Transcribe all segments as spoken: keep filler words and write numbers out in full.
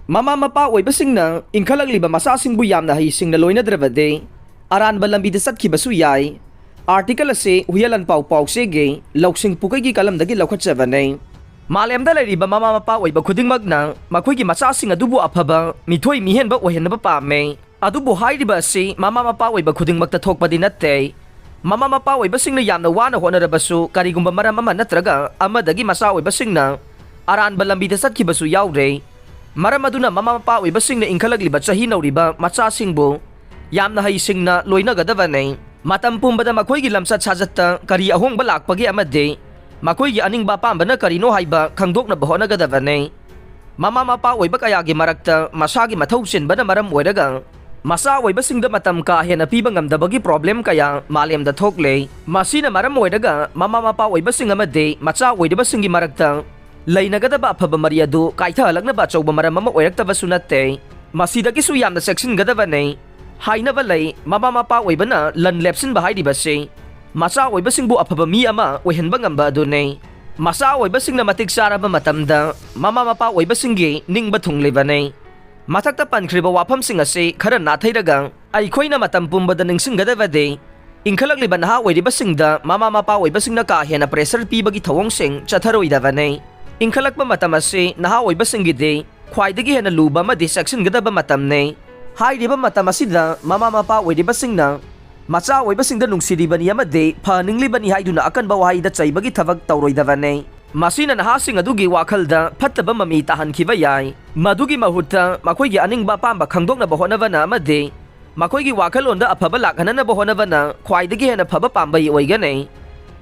ꯃꯃꯥ ꯃꯄꯥ ꯑꯣꯏꯕꯁꯤꯡꯅ ꯏꯟꯈꯠꯂꯛꯂꯤꯕ ꯃꯆꯥꯁꯤꯡꯕꯨ ꯌꯥꯝꯅ ꯍꯩꯁꯤꯡꯅ ꯂꯣꯏꯅꯗ꯭ꯔꯕꯗꯤ ꯑꯔꯥꯟꯕ ꯂꯝꯕꯤꯗ ꯆꯠꯈꯤꯕꯁꯨ ꯌꯥꯏ꯫ ꯑꯥꯔꯇꯤꯀꯜ ꯑꯁꯤ ꯍꯨꯌꯦꯂꯟꯄꯥꯎ ꯄꯥꯎꯆꯦꯒꯤ ꯂꯧꯁꯤꯡ ꯄꯨꯀꯩꯒꯤ ꯀꯂꯝꯗꯒꯤ ꯂꯧꯈꯠꯆꯕꯅꯤ꯫ ꯃꯥꯂꯦꯝꯗ ꯂꯩꯔꯤꯕ ꯃꯃꯥ ꯃꯄꯥ ꯑꯣꯏꯕ ꯈꯨꯗꯤꯡꯃꯛꯅ ꯃꯈꯣꯏꯒꯤ ꯃꯆꯥꯁꯤꯡ ꯑꯗꯨꯕꯨ ꯑꯐꯕ ꯃꯤꯊꯣꯏ ꯃꯤꯍꯦꯟꯕ ꯑꯣꯏꯍꯟꯅꯕ ꯄꯥꯝꯃꯤ꯫ ꯑꯗꯨꯕꯨ ꯍꯥꯏꯔꯤꯕ ꯑꯁꯤ ꯃꯃꯥ ꯃꯄꯥ ꯑꯣꯏꯕ ꯈꯨꯗꯤꯡꯃꯛꯇ ꯊꯣꯛꯄꯗꯤ ꯅꯠꯇꯦ꯫ ꯃꯃꯥ ꯃꯄꯥ ꯑꯣꯏꯕꯁꯤꯡꯅ ꯌꯥꯝꯅ ꯋꯥꯅ ꯍꯣꯠꯅꯔꯕꯁꯨ, ꯀꯔꯤꯒꯨꯝꯕ ꯃꯔꯝ ꯑꯃ ꯅꯠꯇ꯭ꯔꯒ ꯑꯃꯗꯒꯤ ꯃꯆꯥ ꯑꯣꯏꯕꯁꯤꯡꯅ ꯑꯔꯥꯟꯕ ꯂꯝꯕꯤꯗ ꯆꯠꯈꯤꯕꯁꯨ ꯌꯥꯎꯔꯦ꯫ ꯃꯔꯝ ꯑꯗꯨꯅ ꯃꯃꯥ ꯃꯄꯥ ꯑꯣꯏꯕꯁꯤꯡꯅ ꯏꯟꯈꯠꯂꯛꯂꯤꯕ ꯆꯍꯤ ꯅꯧꯔꯤꯕ ꯃꯆꯥꯁꯤꯡꯕꯨ ꯌꯥꯝꯅ ꯍꯩꯁꯤꯡꯅ ꯂꯣꯏꯅꯒꯗꯕꯅꯤ꯫ ꯃꯇꯝ ꯄꯨꯝꯕꯗ ꯃꯈꯣꯏꯒꯤ ꯂꯝꯆꯠ ꯁꯥꯖꯠꯇ ꯀꯔꯤ ꯑꯍꯣꯡꯕ ꯂꯥꯛꯄꯒꯦ ꯑꯃꯗꯤ ꯃꯈꯣꯏꯒꯤ ꯑꯅꯤꯡꯕ ꯑꯄꯥꯝꯕꯅ ꯀꯔꯤꯅꯣ ꯍꯥꯏꯕ ꯈꯪꯗꯣꯛꯅꯕ ꯍꯣꯠꯅꯒꯗꯕꯅꯤ꯫ ꯃꯃꯥ ꯃꯄꯥ ꯑꯣꯏꯕ ꯀꯌꯥꯒꯤ ꯃꯔꯛꯇ ꯃꯁꯥꯒꯤ ꯃꯊꯧ ꯆꯤꯟꯕꯅ ꯃꯔꯝ ꯑꯣꯏꯔꯒ ꯃꯆꯥ ꯑꯣꯏꯕꯁꯤꯡꯗ ꯃꯇꯝ ꯀꯥ ꯍꯦꯟꯅ ꯄꯤꯕ ꯉꯝꯗꯕꯒꯤ ꯄ꯭ꯔꯣꯕ꯭ꯂꯦꯝ ꯀꯌꯥ ꯃꯥꯂꯦꯝꯗ ꯊꯣꯛꯂꯦ꯫ ꯃꯁꯤꯅ ꯃꯔꯝ ꯑꯣꯏꯔꯒ ꯃꯃꯥ ꯃꯄꯥ ꯑꯣꯏꯕꯁꯤꯡ ꯑꯃꯗꯤ ꯃꯆꯥ ꯑꯣꯏꯔꯤꯕꯁꯤꯡꯒꯤ ꯃꯔꯛꯇ ꯂꯩꯅꯒꯗꯕ ꯑꯐꯕ ꯃꯔꯤ ꯑꯗꯨ ꯀꯥꯏꯊꯍꯜꯂꯛꯅꯕ ꯑꯆꯧꯕ ꯃꯔꯝ ꯑꯃ ꯑꯣꯏꯔꯛꯇꯕꯁꯨ ꯅꯠꯇꯦ꯫ ꯃꯁꯤꯗꯒꯤꯁꯨ ꯌꯥꯝꯅ ꯆꯦꯛꯁꯤꯟꯒꯗꯕꯅꯤ꯫ ꯍꯥꯏꯅꯕ ꯂꯩ, ꯃꯃꯥ ꯃꯄꯥ ꯑꯣꯏꯕꯅ ꯂꯟ ꯂꯦꯞꯁꯤꯟꯕ ꯍꯥꯏꯔꯤꯕꯁꯤ ꯃꯆꯥ ꯑꯣꯏꯕꯁꯤꯡꯕꯨ ꯑꯐꯕ ꯃꯤ ꯑꯃ ꯑꯣꯏꯍꯟꯕ ꯉꯝꯕ ꯑꯗꯨꯅꯤ꯫ ꯃꯆꯥ ꯑꯣꯏꯕꯁꯤꯡꯅ ꯃꯇꯤꯛ ꯆꯥꯔꯕ ꯃꯇꯝꯗ ꯃꯃꯥ ꯃꯄꯥ ꯑꯣꯏꯕꯁꯤꯡꯒꯤ ꯅꯤꯡꯕ ꯊꯨꯡꯂꯤꯕꯅꯤ꯫ ꯃꯊꯛꯇ ꯄꯟꯈ꯭ꯔꯤꯕ ꯋꯥꯐꯝꯁꯤꯡ ꯑꯁꯤ ꯈꯔ ꯅꯥꯊꯩꯔꯒ ꯑꯩꯈꯣꯏꯅ ꯃꯇꯝ ꯄꯨꯝꯕꯗ ꯅꯤꯡꯁꯤꯡꯒꯗꯕꯗꯤ, ꯏꯟꯈꯠꯂꯛꯂꯤꯕ ꯅꯍꯥ ꯑꯣꯏꯔꯤꯕꯁꯤꯡꯗ ꯃꯃꯥ ꯃꯄꯥ ꯑꯣꯏꯕꯁꯤꯡꯅ ꯀꯥ ꯍꯦꯟꯅ ꯄ꯭ꯔꯦꯁꯔ ꯄꯤꯕꯒꯤ ꯊꯧꯑꯣꯡꯁꯤꯡ ꯆꯠꯊꯔꯣꯏꯗꯕꯅꯤ꯫ ꯏꯟꯈꯠꯂꯛꯄ ꯃꯇꯝ ꯑꯁꯤ ꯅꯍꯥ ꯑꯣꯏꯕꯁꯤꯡꯒꯤꯗꯤ ꯈ꯭ꯋꯥꯏꯗꯒꯤ ꯍꯦꯟꯅ ꯂꯨꯕ ꯑꯃꯗꯤ ꯆꯦꯛꯁꯤꯟꯒꯗꯕ ꯃꯇꯝꯅꯤ꯫ ꯍꯥꯏꯔꯤꯕ ꯃꯇꯝ ꯑꯁꯤꯗ ꯃꯃꯥ ꯃꯄꯥ ꯑꯣꯏꯔꯤꯕꯁꯤꯡꯅ ꯃꯆꯥ ꯑꯣꯏꯕꯁꯤꯡꯗ ꯅꯨꯡꯁꯤꯔꯤꯕꯅꯤ ꯑꯃꯗꯤ ꯐꯍꯟꯅꯤꯡꯂꯤꯕꯅꯤ ꯍꯥꯏꯗꯨꯅ ꯑꯀꯟꯕ ꯋꯥꯍꯩꯗ ꯆꯩꯕꯒꯤ ꯊꯕꯛ ꯇꯧꯔꯣꯏꯗꯕꯅꯤ꯫ ꯃꯁꯤꯅ ꯅꯍꯥꯁꯤꯡ ꯑꯗꯨꯒꯤ ꯋꯥꯈꯜꯗ ꯐꯠꯇꯕ ꯃꯃꯤ ꯇꯥꯍꯟꯈꯤꯕ ꯌꯥꯏ꯫ ꯃꯗꯨꯒꯤ ꯃꯍꯨꯠꯇ ꯃꯈꯣꯏꯒꯤ ꯑꯅꯤꯡꯕ ꯑꯄꯥꯝꯕ ꯈꯪꯗꯣꯛꯅꯕ ꯍꯣꯠꯅꯕꯅ ꯑꯃꯗꯤ ꯃꯈꯣꯏꯒꯤ ꯋꯥꯈꯜꯂꯣꯟꯗ ꯑꯐꯕ ꯂꯥꯛꯍꯟꯅꯅꯕ ꯍꯣꯠꯅꯕꯅ ꯈ꯭ꯋꯥꯏꯗꯒꯤ ꯍꯦꯟꯅ ꯐꯕ ꯄꯥꯝꯕꯩ ꯑꯣꯏꯒꯅꯤ꯫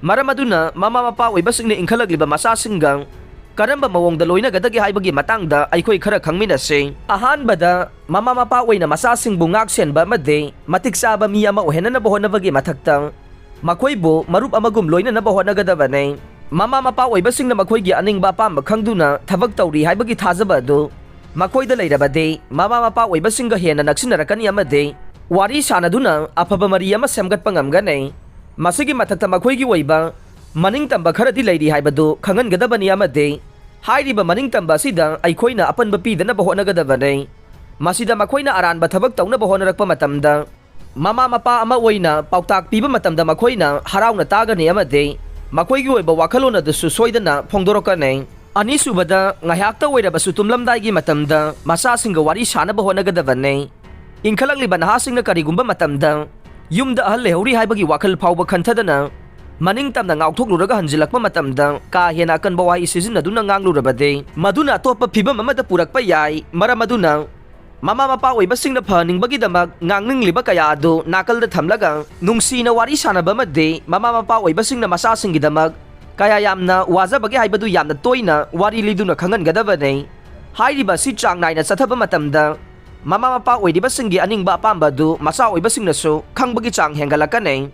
ꯃꯔꯝ ꯑꯗꯨꯅ ꯃꯃꯥ ꯃꯄꯥ ꯑꯣꯏꯕꯁꯤꯡꯅ ꯏꯟꯈꯠꯂꯛꯂꯤꯕ ꯃꯆꯥꯁꯤꯡꯒ ꯀꯔꯝꯕ ꯃꯑꯣꯡꯗ ꯂꯣꯏꯅꯒꯗꯒꯦ ꯍꯥꯏꯕꯒꯤ ꯃꯇꯥꯡꯗ ꯑꯩꯈꯣꯏ ꯈꯔ ꯈꯪꯃꯤꯟꯅꯁꯤ꯫ ꯑꯍꯥꯟꯕꯗ, ꯃꯃꯥ ꯃꯄꯥ ꯑꯣꯏꯅ ꯃꯆꯥꯁꯤꯡꯕꯨ ꯉꯥꯛ ꯁꯦꯟꯕ ꯑꯃꯗꯤ ꯃꯇꯤꯛ ꯆꯥꯕ ꯃꯤ ꯑꯃ ꯑꯣꯏꯍꯟꯅꯅꯕ ꯍꯣꯠꯅꯕꯒꯤ ꯃꯊꯛꯇ, ꯃꯈꯣꯏꯕꯨ ꯃꯔꯨꯞ ꯑꯃꯒꯨꯝ ꯂꯣꯏꯅꯅꯕ ꯍꯣꯠꯅꯒꯗꯕꯅꯤ꯫ ꯃꯃꯥ ꯃꯄꯥ ꯑꯣꯏꯕꯁꯤꯡꯅ ꯃꯈꯣꯏꯒꯤ ꯑꯅꯤꯡꯕ ꯑꯄꯥꯝꯕ ꯈꯪꯗꯨꯅ ꯊꯕꯛ ꯇꯧꯔꯤ ꯍꯥꯏꯕꯒꯤ ꯊꯥꯖꯕ ꯑꯗꯨ ꯃꯈꯣꯏꯗ ꯂꯩꯔꯕꯗꯤ, ꯃꯃꯥ ꯃꯄꯥ ꯑꯣꯏꯕꯁꯤꯡꯒ ꯍꯦꯟꯅ ꯅꯛꯁꯤꯟꯅꯔꯛꯀꯅꯤ ꯑꯃꯗꯤ ꯋꯥꯔꯤ ꯁꯥꯅꯗꯨꯅ ꯑꯐꯕ ꯃꯔꯤ ꯑꯃ ꯁꯦꯝꯒꯠꯄ ꯉꯝꯒꯅꯤ꯫ ꯃꯁꯤꯒꯤ ꯃꯊꯛꯇ ꯃꯈꯣꯏꯒꯤ ꯑꯣꯏꯕ ꯃꯅꯤꯡꯇꯝꯕ ꯈꯔꯗꯤ ꯂꯩꯔꯤ ꯍꯥꯏꯕꯗꯨ ꯈꯪꯍꯟꯒꯗꯕꯅꯤ ꯑꯃꯗꯤ ꯍꯥꯏꯔꯤꯕ ꯃꯅꯤꯡꯇꯝꯕ ꯑꯁꯤꯗ ꯑꯩꯈꯣꯏꯅ ꯑꯄꯟꯕ ꯄꯤꯗꯅꯕ ꯍꯣꯠꯅꯒꯗꯕꯅꯤ꯫ ꯃꯁꯤꯗ ꯃꯈꯣꯏꯅ ꯑꯔꯥꯟꯕ ꯊꯕꯛ ꯇꯧꯅꯕ ꯍꯣꯠꯅꯔꯛꯄ ꯃꯇꯝꯗ, ꯃꯃꯥ ꯃꯄꯥ ꯑꯃ ꯑꯣꯏꯅ ꯄꯥꯎꯇꯥꯛ ꯄꯤꯕ ꯃꯇꯝꯗ ꯃꯈꯣꯏꯅ ꯍꯔꯥꯎꯅ ꯇꯥꯒꯅꯤ ꯑꯃꯗꯤ ꯃꯈꯣꯏꯒꯤ ꯑꯣꯏꯕ ꯋꯥꯈꯜꯂꯣꯟ ꯑꯗꯨꯁꯨ ꯁꯣꯏꯗꯅ ꯐꯣꯡꯗꯣꯔꯛꯀꯅꯤ꯫ ꯑꯅꯤꯁꯨꯕꯗ, ꯉꯥꯏꯍꯥꯛꯇ ꯑꯣꯏꯔꯕꯁꯨ ꯇꯨꯝꯂꯝꯗꯥꯏꯒꯤ ꯃꯇꯝꯗ ꯃꯆꯥꯁꯤꯡꯒ ꯋꯥꯔꯤ ꯁꯥꯅꯕ ꯍꯣꯠꯅꯒꯗꯕꯅꯤ꯫ ꯏꯟꯈꯠꯂꯛꯂꯤꯕ ꯅꯍꯥꯁꯤꯡꯅ ꯀꯔꯤꯒꯨꯝꯕ ꯃꯇꯝꯗ ꯌꯨꯝꯗ ꯑꯍꯜ ꯂꯩꯍꯧꯔꯤ ꯍꯥꯏꯕꯒꯤ ꯋꯥꯈꯜ ꯐꯥꯎꯕ ꯈꯟꯊꯗꯅ, ꯃꯅꯤꯡ ꯇꯝꯅ ꯉꯥꯎꯊꯣꯛꯂꯨꯔꯒ ꯍꯟꯖꯤꯜꯂꯛꯄ ꯃꯇꯝꯗ ꯀꯥ ꯍꯦꯟꯅ ꯑꯀꯟꯕ ꯋꯥꯍꯩ ꯁꯤꯖꯤꯟꯅꯗꯨꯅ ꯉꯥꯡꯂꯨꯔꯕꯗꯤ, ꯃꯗꯨꯅ ꯑꯇꯣꯞꯄ ꯐꯤꯕꯝ ꯑꯃꯗ ꯄꯨꯔꯛꯄ ꯌꯥꯏ꯫ ꯃꯔꯝ ꯑꯗꯨꯅ, ꯃꯃꯥ ꯃꯄꯥ ꯑꯣꯏꯕꯁꯤꯡꯅ ꯐꯍꯟꯅꯤꯡꯕꯒꯤꯗꯃꯛ ꯉꯥꯡꯅꯤꯡꯂꯤꯕ ꯀꯌꯥ ꯑꯗꯨ ꯅꯥꯀꯜꯗ ꯊꯝꯂꯒ, ꯅꯨꯡꯁꯤꯅ ꯋꯥꯔꯤ ꯁꯥꯅꯕ ꯑꯃꯗꯤ ꯃꯃꯥ ꯃꯄꯥ ꯑꯣꯏꯕꯁꯤꯡꯅ ꯃꯆꯥꯁꯤꯡꯒꯤꯗꯃꯛ ꯀꯌꯥ ꯌꯥꯝꯅ ꯋꯥꯖꯕꯒꯦ ꯍꯥꯏꯕꯗꯨ ꯌꯥꯝꯅ ꯇꯣꯏꯅ ꯋꯥꯔꯤ ꯂꯤꯗꯨꯅ ꯈꯪꯍꯟꯒꯗꯕꯅꯤ꯫ ꯍꯥꯏꯔꯤꯕ ꯑꯁꯤ ꯆꯥꯡ ꯅꯥꯏꯅ ꯆꯠꯊꯕ ꯃꯇꯝꯗ, ꯃꯃꯥ ꯃꯄꯥ ꯑꯣꯏꯔꯤꯕꯁꯤꯡꯒꯤ ꯑꯅꯤꯡꯕ ꯑꯄꯥꯝꯕ ꯑꯗꯨ ꯃꯆꯥ ꯑꯣꯏꯕꯁꯤꯡꯅꯁꯨ ꯈꯪꯕꯒꯤ ꯆꯥꯡ ꯍꯦꯟꯒꯠꯂꯛꯀꯅꯤ꯫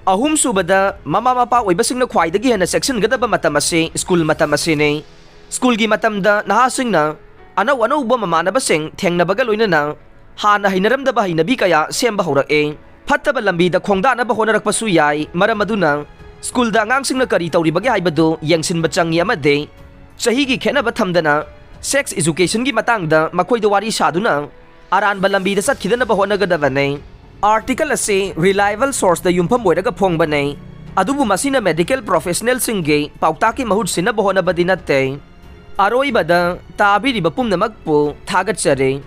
ꯑꯍꯨꯝꯁꯨꯕꯗ, ꯃꯃꯥ ꯃꯄꯥ ꯑꯣꯏꯕꯁꯤꯡꯅ ꯈ꯭ꯋꯥꯏꯗꯒꯤ ꯍꯦꯟꯅ ꯆꯦꯛꯁꯤꯟꯒꯗꯕ ꯃꯇꯝ ꯑꯁꯤ ꯁ꯭ꯀꯨꯜ ꯃꯇꯝ ꯑꯁꯤꯅꯤ꯫ ꯁ꯭ꯀꯨꯜꯒꯤ ꯃꯇꯝꯗ ꯅꯍꯥꯁꯤꯡꯅ ꯑꯅꯧ ꯑꯅꯧꯕ ꯃꯃꯥꯟꯅꯕꯁꯤꯡ ꯊꯦꯡꯅꯕꯒ ꯂꯣꯏꯅꯅ ꯍꯥꯟꯅ ꯍꯩꯅꯔꯝꯗꯕ ꯍꯩꯅꯕꯤ ꯀꯌꯥ ꯁꯦꯝꯕ ꯍꯧꯔꯛꯏ꯫ ꯐꯠꯇꯕ ꯂꯝꯕꯤꯗ ꯈꯣꯡꯗꯥꯅꯕ ꯍꯣꯠꯅꯔꯛꯄꯁꯨ ꯌꯥꯏ꯫ ꯃꯔꯝ ꯑꯗꯨꯅ, ꯁ꯭ꯀꯨꯜꯗ ꯑꯉꯥꯡꯁꯤꯡꯅ ꯀꯔꯤ ꯇꯧꯔꯤꯕꯒꯦ ꯍꯥꯏꯕꯗꯨ ꯌꯦꯡꯁꯤꯟꯕ ꯆꯪꯏ ꯑꯃꯗꯤ ꯆꯍꯤꯒꯤ ꯈꯦꯠꯅꯕ ꯊꯝꯗꯅ sex educationꯒꯤ ꯃꯇꯥꯡꯗ ꯃꯈꯣꯏꯗ ꯋꯥꯔꯤ ꯁꯥꯗꯨꯅ ꯑꯔꯥꯟꯕ ꯂꯝꯕꯤꯗ ꯆꯠꯈꯤꯗꯅꯕ ꯍꯣꯠꯅꯒꯗꯕꯅꯤ꯫ Article ꯑꯁꯤ reliable sourceꯇ ꯌꯨꯝꯐꯝ ꯑꯣꯏꯔꯒ ꯐꯣꯡꯕꯅꯤ, ꯑꯗꯨꯕꯨ ꯃꯁꯤꯅ medical professionalꯁꯤꯡꯒꯤ ꯄꯥꯎꯇꯥꯛꯀꯤ ꯃꯍꯨꯠ ꯁꯤꯟꯅꯕ ꯍꯣꯠꯅꯕꯗꯤ ꯅꯠꯇꯦ꯫ ꯑꯔꯣꯏꯕꯗ, ꯇꯥꯕꯤꯔꯤꯕ ꯄꯨꯝꯅꯃꯛꯄꯨ ꯊꯥꯒꯠꯆꯔꯤ꯫